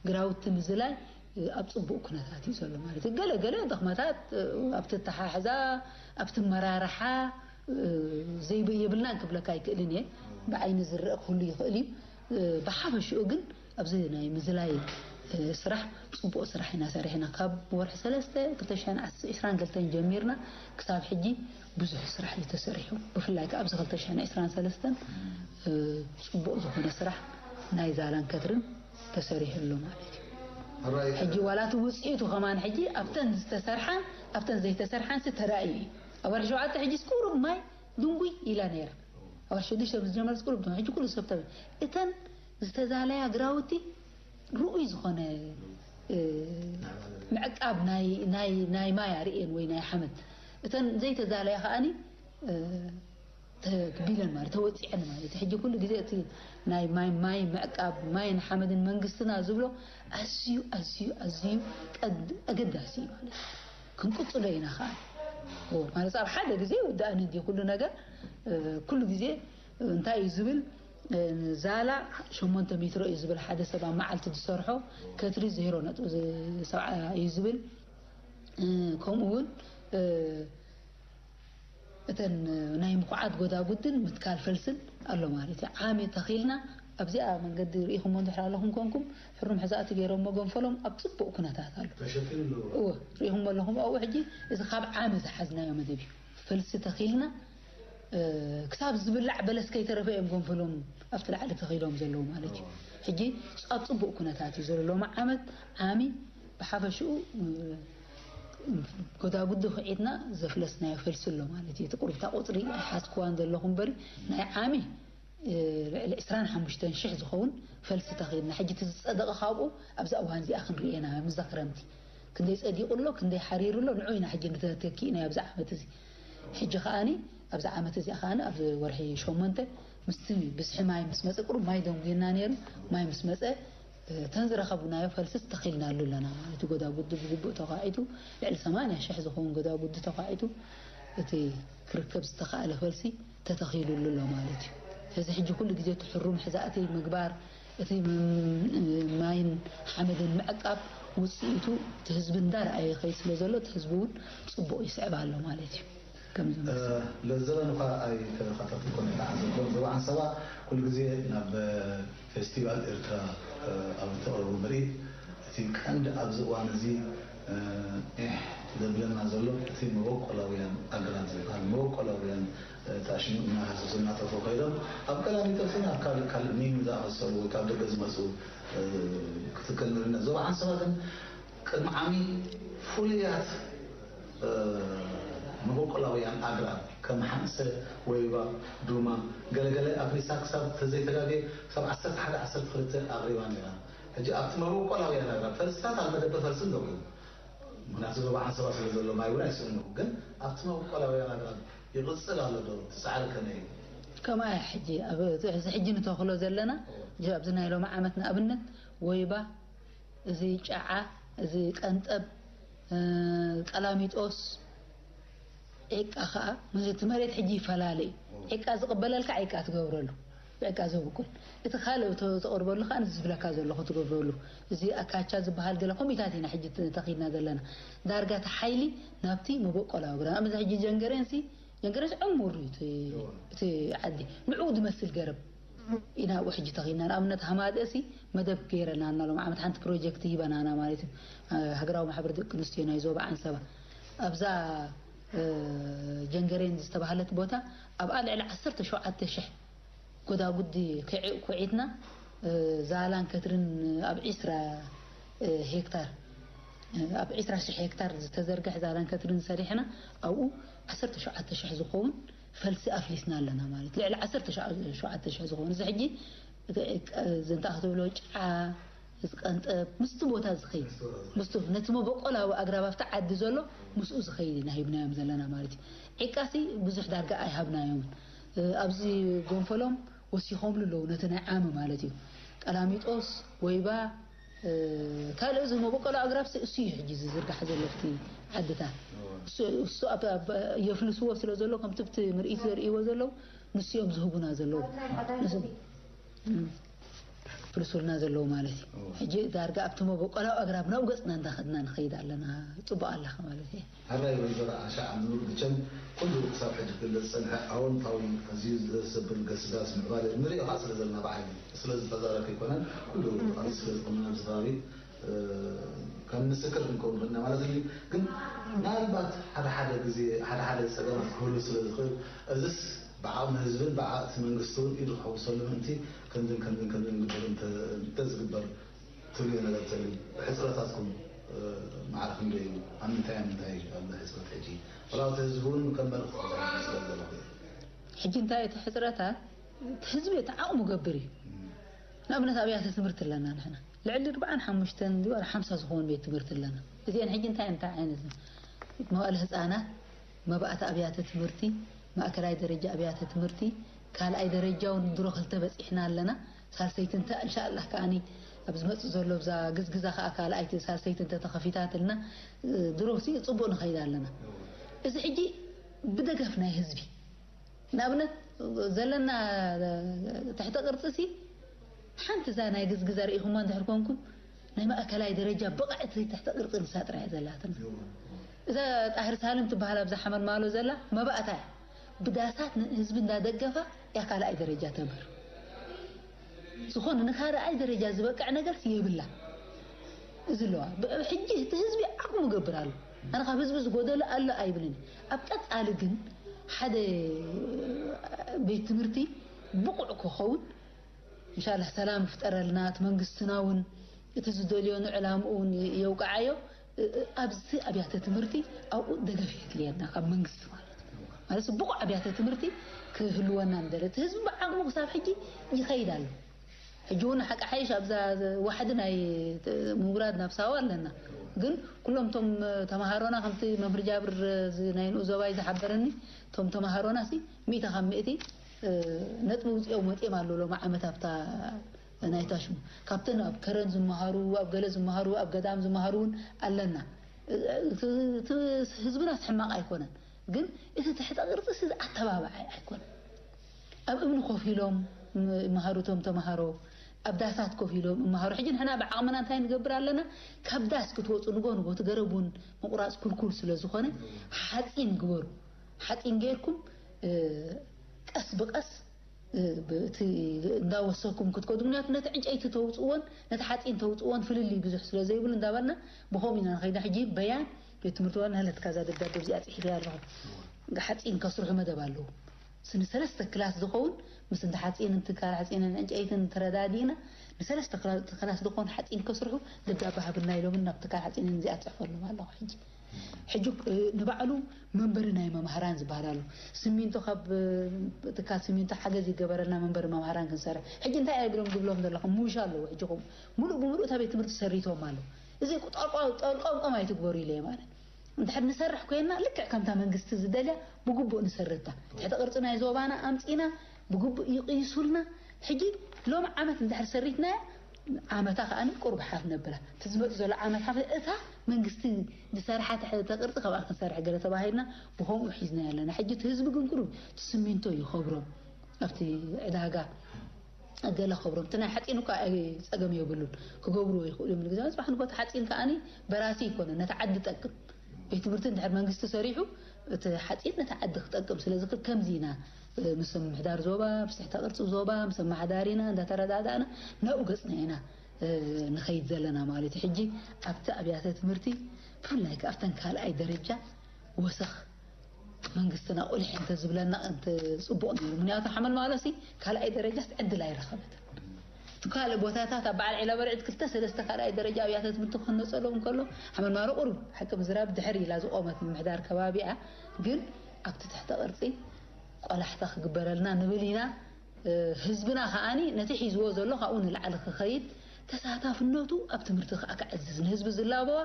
ግራውቲ ምዝላይ፣ እ፣ ኣብ ጽቡቕ ኩነታት እዩ ዘሎ ማለት እዩ። ገለ ገለ ድኽመታት፣ እ፣ ኣብቲ ኣተሓሕዛ፣ ኣብቲ መራርሓ፣ እ፣ ዘይብ-፣ የብልናን ክብለካ ኣይክእልን እየ። ብዓይኒ ዝረአ ክህሉ ይኽእል እዩ። እ፣ ብሓፈሽኡ ግን ኣብዚ ናይ ምዝላይ፣ እ፣ ስራሕ ጽቡቕ ስራሕ ኢና ሰሪሕና። ካብ ወርሒ ሰለስተ ክልተ ሽሕን ዕስራን ክልተን ጀሚርና ክሳብ ሕጂ ብዙሕ ስራሕ እዩ ተሰሪሑ። ብፍላይ ከኣ ኣብዚ ክልተ ሽሕን ዕስራን ሰለስተን፣ እ፣ ጽቡቕ ዝኾነ ስራሕ ናይ ዛላን ከትርን ተሰሪሑ ኣሎ ማለት እዩ። ሕጂ ዋላ እቲ ውጽኢቱ ከማን ሕጂ ኣብተን ዝተሰርሓን ኣብተን ዘይተሰርሓን ሲ ተራእዩ እዩ። ኣብ ወርሒ ሸውዓተ ሕጂስ ቁሩብ ማይ ድንጉይ ኢላ ነይራ። ኣብ ወርሒ ሽዱሽተ ምስ ጀመረት ቁሩብ ድንጉይ። ሕጂ ኩሉ ሰብ ተበ-፣ እተን ዝተዛለያ ግራውቲ ርኡይ ዝኾነ፣ እ፣ ምዕቃብ ናይ፣ ናይ፣ ናይ ማይ ኣርእየን ወይ ናይ ሓመድ። እተን ዘይተዛለያ ከኣኒ፣ እ፣ ተግቢለን ማለት ተወጺዐን ማለት እዩ። ሕጂ ኩሉ ግዜ እቲ ናይ ማይ፣ ማይ ምዕቃብ፣ ማይን ሓመድን መንግስትና ዝብሎ ኣዝዩ፣ ኣዝዩ፣ ኣዝዩ ቀድ-፣ ኣገዳሲ እዩ ማለት እዩ። ክንቅጽሎ ኢና ከኣ። ኦ፣ ማለት ኣብ ሓደ ግዜ ይውዳእን እንዲ ኩሉ ነገር፣ እ፣ ኩሉ ግዜ እንታይ እዩ ዝብል፣ እ፣ ዛላ ሸሞንተ ሜትሮ እዩ ዝብል ሓደ ሰብ ኣብ መዓልቲ ዝሰርሖ፣ ከትሪ ዜሮ ነጥቢ ሰብዓ እዩ ዝብል። እ፣ ከምኡ እውን፣ እ፣ እተን ናይ ምኹዓት ጎዳጉድን ምትካል ፈልስን ኣሎ ማለት እዩ። ዓሚ ተኺልና ኣብዚኣ መንገዲ ርኢኹሞ እንድሕር ኣለኹም ኮንኩም፣ ሕሩም ሕዛእቲ ገይሮሞ ገንፈሎም ኣብ ጽቡቕ ኩነታት ኣሎ። ተሸፊኑ ኣሎ። እወ፣ ርኢኹሞ ኣለኹም። ኣብኡ ሕጂ እዚ ካብ ዓሚ ዝሓዝናዮ መደብ እዩ። ፈልሲ ተኺልና፣ እ፣ ክሳብ ዝብላዕ በለስ ከይተረፈ እዮም ገንፈሎም ኣብቲ ላዕሊ ተኺሎም ዘለዉ ማለት እዩ። ሕጂ ኣብ ጽቡቕ ኩነታት እዩ ዘሎ። ሎሚ ዓመት ዓሚ ብሓፈሽኡ፣ እ፣ ጎዳጉዲ ኹዒትና ዘፍለስናዮ ፈልሲ ኣሎ ማለት እዩ። እቲ ቁሩብታ ቁጽሪ ኣይሓዝክዋን ዘለኹ እምበሪ፣ ናይ ዓሚ፣ እ፣ ልዕሊ ዕስራን ሓሙሽተን ሽሕ ዝኸውን ፈልሲ ተኺልና። ሕጂ እቲ ዝጸደቐ ካብኡ ኣብዛ እዋን እዚኣ ክንርእየና፣ ምስዛ ክረምቲ ክንደይ ጸዲቑ ኣሎ፣ ክንደይ ሓሪሩ ኣሎ፣ ንዑ ኢና ሕጂ ንተተኪእናዮ ኣብዚ ዓመት እዚ። ሕጂ ከኣኒ ኣብዛ ዓመት እዚኣ ከኣኒ ኣብ ወርሒ ሸሞንተ ምስቲ ብዝሒ ማይ ምስ መጸ፣ ቁሩብ ማይ ደንጉየና ነይሩ። ማይ ምስ መጸ፣ እተን ዝረኸብናዮ ፈልስስ ተኺልናሉ ኣለና ማለት እዩ። ጎዳጉዲ ብግቡእ ተዃዒቱ፣ ልዕሊ ሰማንያ ሽሕ ዝኸውን ጎዳጉዲ ተዃዒቱ፣ እቲ ክርከብ ዝተኻእለ ፈልሲ ተተኺሉሉ ኣሎ ማለት እዩ። ስለዚ ሕጂ ኩሉ ግዜ እቲ ሕሩም ሕዛእቲ ምግባር፣ እቲ ም-፣ ማይን ሓመድን ምዕቃብ ውፅኢቱ እቲ ህዝቢ እንዳረኣየ ይኸይድ ስለ ዘሎ፣ እቲ ህዝቢ እውን ፅቡቕ ይስዕብ ኣሎ ማለት እዩ። ከምዚ እ፣ መሰል። ለዘበን እኳ ኣይተኸታተልኩን ኣይተዓዘብኩን። ዞባ ዓንሰባ ኩሉ ግዜ ናብ ፌስቲቫል ኤርትራ፣ እ፣ ኣብ እተቕርቦ ምርኢት፣ እቲ ቀንዲ ኣብዚ እዋን እዚ፣ እ፣ ዒሕ ዘብለና ዘሎ እቲ መበቆላውያን ኣግራብ ዝበሃል፣ መበቆላውያን፣ እ፣ ተኣሽሙ እናሃሰሱ እናጠፍኡ ከይዶም፣ ኣብ ቀላሚጦስን ኣብ ካልእ ካልእ ኒን ዝኣመሰሉ ወይ ካብ ደገ ዝመጹ፣ እ፣ ክትክል ንርነ። ዞባ ዓንሰባ ግን ቅድሚ ዓሚ ፍሉያት፣ እ፣ መበቆላውያን ኣግራብ ከም ሓምሰ፣ ወይባ፣ ዱማ፣ ገለገለ ኣፍሪሳ ክሳብ ተዘይተጋግየ ክሳብ ዓሰርተ ሓደ ዓሰርተ ክልተ ኣቕሪባ ነይራ። ሕጂ ኣብቲ መበቆላውያን ኣግራብ ፈልስታት ኣብ መደበር ፈልሲ ኣለዉ እዮም። ምኽንያቱ ዞባ ዓንሰባ ስለ ዘሎ ማይ እውን ኣይስእኑ። ግን ኣብቲ መበቆላውያን ኣግራብ ይቕጽል ኣሎ ዶ? እቲ ጻዕሪ ከመይ እዩ? ከምኣ እዩ ሕጂ ኣብ፣ እዚ ሕጂ ንተኽሎ ዘለና፣ ሕጂ ኣብዚ ናይ ሎሚ ዓመት ንኣብነት ወይባ፣ እዚ ጨዓ፣ እዚ ቀንጠብ፣ እ፣ ቀላሚጦስ፣ ዒቃ ኸኣ፣ ምስ እቲ መሬት ሕጂ ይፈላለ እዩ። ዒቃ ዝቕበለልካ ዒቃ ትገብረሉ፣ ብዒቃ ዘብቁል። እቲ ካልእ ተ-፣ ተቕርበሉ ኸኣ፣ ነዚ ዝብለካ ዘለኹ ትገብረሉ። እዚ ኣካቻ ዝበሃል ገለ ኮሚታት ኢና ሕጂ ተ-፣ ተኺድና ዘለና። ዳርጋ እቲ ሓይሊ ናብቲ መበቆላዊ ግራት። ንኣብነት ሕጂ ጀንገሬንሲ ጀንገረስ ዕሙር እዩ እቲ ዓዲ። ንዑ ዝመስል ገረብ ኢና ኣብኡ ሕጂ ተኺልና። ንኣብነት ሃማደእሲ መደብ ገይረና እና ሎም ዓመት ሓንቲ ፕሮጀክት ሂበናና ማለት እዩ። ሃገራዊ ማሕበር ደቂ ኣንስትዮ ናይ ዞባ ዓንሰባ ኣብዛ ጀንገሬን ዝተባህለት ቦታ ኣብኣ ልዕሊ ዓሰርተ ሸውዓተ ሽሕ ጎዳጉዲ ኩዒትና ዛላን ከትርን ኣብ ዒስራ ሄክታር ኣብ ዒስራ ሽሕ ሄክታር ዝተዘርግሕ ዛላን ከትርን ሰሪሕና ኣብኡ ዓሰርተ ሸውዓተ ሽሕ ዝኸውን ፈልሲ ኣፍሊስና ኣለና ማለት ልዕሊ ዓሰርተ ሸውዓተ ሽሕ ዝኸውን እዚ ሕጂ ዘንታ ክትብሎ ጫ ዝቀንጠብ ምስቲ ቦታ ዝኸይድ ምስቱ ነቲ መበቆላዊ ኣግራብ ኣብቲ ዓዲ ዘሎ ምስኡ ዝኸይድ ኢና ሂብናዮም ዘለና ማለት እዩ። ዒቃሲ ብዙሕ ዳርጋ ኣይሃብናዮምን። ኣብዚ ጎንፈሎም ወሲኾምሉ ኣለዉ ነቲ ናይ ዓሚ ማለት እዩ። ቀላሚጦስ፣ ወይባ፣ ካልእ እዚ መበቆሎ ኣግራብ እሱ እዩ ሕጂ ዝዝርጋሕ ዘሎ ኣብቲ ዓድታት። እሱ የፍልስዎ ስለ ዘሎ ከምቲ ብቲ ምርኢት ዘርእይዎ ዘለዉ ንሱ እዮም ዝህቡና ዘለዉ። ፍልሱልና ዘለዉ ማለት እዩ። ሕጂ ዳርጋ ኣብቲ መበቆላዊ ኣግራብ ናብኡ ገፅና እንዳኸድና ንኸይድ ኣለና። ፅቡቅ ኣለኻ ማለት እዩ። ሕራይ ወይዘሮ ኣሻ ዓምኑር ብቸም ኩሉ ክሳብ ሕጂ ክግለጽ ዝጸንሐ ኣወንታዊ ኣዝዩ ዘሰብል ገስጋስ ምዕባለ ንርእዮ ከኣ ስለ ዘለና ብዓይኒ ስለ ዝተዛረብክ ኣይኮነን ኩሉ ኣብዚ ስለ ዝኾነ ኣብዚ ከባቢ ከም ምስክር ክንከውን ኮይና ማለት እዩ ግን ምናልባት ሓደ ሓደ ግዜ ሓደ ሓደ ጸገማት ክህሉ ስለ ዝኽእል እዝስ ብዓቕሚ ህዝብን ብዓቕቲ መንግስቲ እውን ኢዱ ክሕውሰሉ ምእንቲ ከምዝን ከምዝን ከምዝን ግበር እንተዝግበር ትብልዮ ነገር ተልዩ ብሕፅረታትኩም ማዕረ ክንደይ እዩ ኣብ ምንታይ ኣብ ምንታይ እዩ ኣሎ ሕፅረት ሕጂ ወላ እቲ ህዝቢ እውን ከም መልእኽቲ ክዛረብ ስለ ዘለኹ እዩ ሕጂ እንታይ እቲ ሕፅረታት እቲ ህዝቢ እቲ ዓቕሙ ገብር እዩ ንኣብነት ኣብያተ ትምህርቲ ኣለና ንሕና ልዕሊ ኣርብዓን ሓሙሽተን ድዩ ሓምሳ ዝኾኑ ቤት ትምህርቲ ኣለና እዚአን ሕጂ እንታይ እንታይ ዓይነት መዋእለ ህፃናት መባእቲ ኣብያተ ትምህርቲ ማእከላይ ደረጃ ኣብያተ ትምህርቲ ካልኣይ ደረጃ እውን ድሮ ክልተ በፂሕና ኣለና ሳልሰይቲ እንተ እንሻኣላህ ከዓኒ ኣብ ዝመፅእ ዘሎ ብዛ ግዝግዛ ከዓ ካልኣይቲ ሳልሰይቲ እንተ ተኸፊታትልና ድሮ ሲ ፅቡቅ ንኸይድ ኣለና እዚ ሕጂ ብደገፍ ናይ ህዝቢ ንኣብነት ዘለና ትሕተ ቅርፂ ሲ ሓንቲ እዛ ናይ ግዝግዛ ርኢኹማ እንድሕር ኮንኩም ናይ ማእከላይ ደረጃ ብቕዕቲ ትሕተ ቅርፂ ንሳ ጥራይ ዘለትና እዛ ጣህር ሳልም ትበሃል ኣብዛ ሓመልማሎ ዘላ መባእታ እያ ብዳሳት ንህዝቢ እንዳደገፋ እያ ካልኣይ ደረጃ ተምህር ዝኾነ ንካልኣይ ደረጃ ዝበቅዕ ነገር የብላ እዚ ኣለዋ ሕጂ እቲ ህዝቢ ዓቕሙ ገብር ኣሎ ኣነ ካብ ህዝቢ ዝጎደለ ኣሎ ኣይብልን ኣብ ቀፃሊ ግን ሓደ ቤት ትምህርቲ ብቑዕ ክኸውን እንሻላ ሰላም ይፍጠረልና እቲ መንግስትና እውን እቲ ዝደልዮ ንዕላምኡ እውን የውቃዓዮ ኣብዚ ኣብያተ ትምህርቲ ኣብኡ ደገፍ የድልየና ካብ መንግስቲ ማለት ማለት ብቑዕ ኣብያተ ትምህርቲ ክህልወና ንደለ እቲ ህዝቢ ብዓቕሙ ክሳብ ሕጂ ይኸይድ ኣሎ ሕጂ እውን ሓቂ ሓይሽ ኣብዛ ዋሕዲ ናይ ምውራድ ናብ ሳዋ ኣለና ግን ኩሎም ቶም ተምሃሮና ከምቲ መምህር ጃብር ናይ ንኡ ዞባይ ዝሓበረኒ ቶም ተምሃሮና ሲ ሚእቲ ካብ ሚእቲ ነጥቢ ውፅኦም ወፂኦም ኣለዉ ሎም ዓመት ኣብታ ናይ ታሽሙ ካብተን ኣብ ከረን ዝመሃሩ ኣብ ገለ ዝመሃሩ ኣብ ገዳም ዝመሃሩ እውን ኣለና እቲ ህዝብናስ ሕማቕ ኣይኮነን ግን እቲ ትሕተ ቅርፂ ሲ ኣተባባዓይ ኣይኮነን ኣብ እምኒ ኮፍ ኢሎም ይመሃሩ ቶም ተምሃሮ ኣብ ዳሳት ኮፍ ኢሎም ይመሃሩ ሕጂ ንሕና ብዓቕምና እንታይ ንገብር ኣለና ካብ ዳስ ክትወፁ ንጎ ንጎ እቲ ገረብ እውን ምቁራፅ ኩልኩል ስለ ዝኾነ ሓፂን ግበሩ ሓፂን ገይርኩም ቀስ ብቀስ እቲ እንዳወሰኩም ክትከዱ ምክንያቱ ነቲ ዕንጨይቲ ተውፅዎን ነቲ ሓፂን ተውፅዎን ፍልልይ ብዙሕ ስለ ዘይብሉ እንዳበልና ብኸምኡ ኢና ንኸይዳ ሕጂ በያን ቤት ትምህርቲ ዋና ህለትካ እዛ ደብዳቤ እዚኣ ፅሒፈያ ኣለኹ ሓፂን ከስርሑ መደብ ኣለዉ ንሰለስተ ክላስ ዝኸውን ምስ እንተ ሓፂን ትካል ሓፂንን ዕንጨይትን ተረዳዲእና ንሰለስተ ክላስ ዝኸውን ሓፂን ከስርሑ ደብዳቤ ሃብና ኢሎምን ናብ ትካል ሓፂንን እዚኣ ፅሕፈሎም ኣለኹ ሕጂ ሕጂ ንባዕሉ መንበሪ ናይ መምሃራን ዝበሃል ኣሎ ስሚንቶ ካብ ትካል ስሚንቶ ሓገዝ ይገበረልና መንበሪ መምሃራን ክንሰርሕ ሕጂ እንታይ እያ ብሎም ዝብሎም ዘለኹም ምውሻ ኣለዎ ሕጂ ኹም ሙሉእ ብምሉእ እታ ቤት ትምህርቲ ሰሪቶም ኣለዉ እዚ ጠልቆም ጠልቆም ኣይትግበሩ ኢለ ማለት እንድሕር ንሰርሕ ኮይና ልክዕ ከምታ መንግስቲ ዝደልያ ብግቡእ ንሰርታ ትሕቲ ቅርፂ ናይ ዞባና ኣምፂና ብግቡእ ይቕይሱልና ሕጂ ሎም ዓመት እንድሕር ሰሪትናያ ዓመታ ከዓ ቁሩብ ሓፍ ነብላ እቲ ዝመፁ ዘሎ ዓመት ሓፍ እታ መንግስቲ ዝሰርሓ ትሕተ ቅርፂ ካብኣ ክንሰርሕ ገለ ተባሂልና ብከምኡ ሒዝና ኣለና ሕጂ እቲ ህዝቢ ግን ቁሩብ እቲ ስሚንቶ ይኸብሮም ኣብቲ ዕዳጋ ገለ ክብሮም እቲ ናይ ሓፂን እኳ ፀገም የብሉን ክገብርዎ ይኽእሉ እዮም ንግዜ ፅባሕ ንጎት ሓፂን ከዓኒ በራሲ ይኮነ ነቲ ዓዲ ጠቅም ቤት ትምህርቲ እንድሕር መንግስቲ ሰሪሑ እቲ ሓፂን ነቲ ዓዲ ክጠቅም። ስለዚ ከ-፣ ከምዚ ኢና፣ እ፣ ምስ ምምሕዳር ዞባ፣ ምስ ትሕተ ቅርፂ ዞባ፣ ምስ ኣመሓዳሪና እንዳተረዳዳእና ናብኡ ገፅና ኢና፣ እ፣ ንኸይድ ዘለና ማለት እዩ። ሕጂ ኣብቲ ኣብያተ ትምህርቲ ብፍላይ ከ ኣብተን ካልኣይ ደረጃ ወሰኽ መንግስትና ቁልሕ እንተዝብለና እንተ ጽቡቕ ነይሩ። ምክንያቱ ሓመልማሎሲ ካልኣይ ደረጃስ ዕድል ኣይረኸበትን። እቲ ካልእ ቦታታት ኣብ በዓል ዒላ በርዒድ ክልተ ሰለስተ ካልኣይ ደረጃ ኣብያተ ትምህርቲ ክህነጸሎም እንከሎ ሓመልማሎ ቁሩብ ሓቂ ምዝራብ ድሕር ኢላ ዝቆመት ምምሕዳር ከባቢኣ፣ ግን ኣብቲ ትሕተ ቅርጺ ቆላሕታ ክግበረልና ንብል ኢና። ህዝብና ከዓኒ ነቲ ሒዝዎ ዘሎ ካብኡ ንላዕሊ ክኸይድ፣ ተሳታፍነቱ ኣብ ትምህርቲ ከዓ ክዕዝዝ፣ ንህዝቢ ዝላበዋ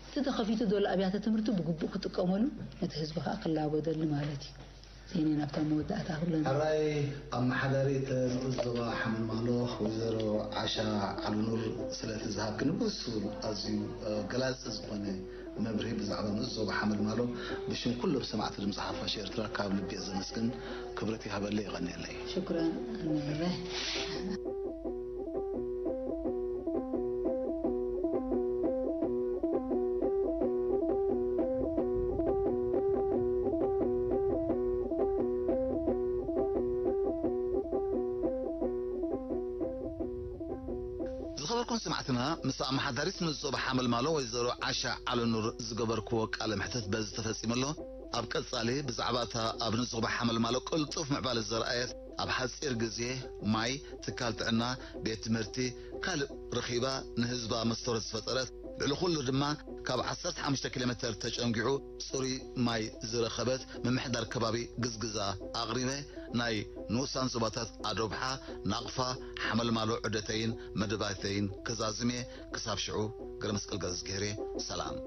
እቲ ተኸፊቱ ዘሎ ኣብያተ ትምህርቲ ብግቡእ ክጥቀመሉ፣ ነቲ ህዝቢ ከዓ ክላበደሉ ማለት እዩ። ዜኔ ናብታ መወዳእታ ክብለና። ሕራይ ኣመሓዳሪት ንኡስ ዞባ ሓመልማሎ ወይዘሮ ዓሻ ዓሉኑር ስለቲ ዝሃብክኒ ብሱል ኣዝዩ ገላፂ ዝኾነ መብርሂ ብዛዕባ ንኡስ ዞባ ሓመልማሎ ብሽም ኩሎም ሰማዕቲ ድምፂ ሓፋሽ ኤርትራ ካብ ልቢ እየ ዘመስግን። ክብረት ይሃበለይ፣ ይቐንየለይ። ሽኩራን ኣንበበ። ዝኸበርኩም ሰማዕትና፣ ምስ ኣመሓዳሪት ንኡስ ዞባ ሓመልማሎ ወይዘሮ ዓሻ ዓለኑር ዝገበርክዎ ቃለ መሕትት በዚ ተፈጺሙ ኣሎ። ኣብ ቀጻሊ ብዛዕባ እታ ኣብ ንኡስ ዞባ ሓመልማሎ ቅልጡፍ ምዕባለ ዘርኣየት፣ ኣብ ሓጺር ግዜ ማይ፣ ትካል ጥዕና፣ ቤት ትምህርቲ፣ ካልእ ረኺባ ንህዝባ መስተውረት ዝፈጠረት፣ ልዕሊ ኩሉ ድማ ካብ ዓሰርተ ሓሙሽተ ኪሎ ሜተር ተጨንጊዑ ጽሩይ ማይ ዝረኸበት ምምሕዳር ከባቢ ግዝግዛ ኣቕሪበ፣ ናይ ንኡሳን ዞባታት ኣዶብሓ፣ ናቕፋ፣ ሓመልማሎ፣ ዑደተይን መደባተይን ከዛዝም እየ። ክሳብ ሽዑ፣ ገረመስቀል ገረዝግሄር እየ። ሰላም።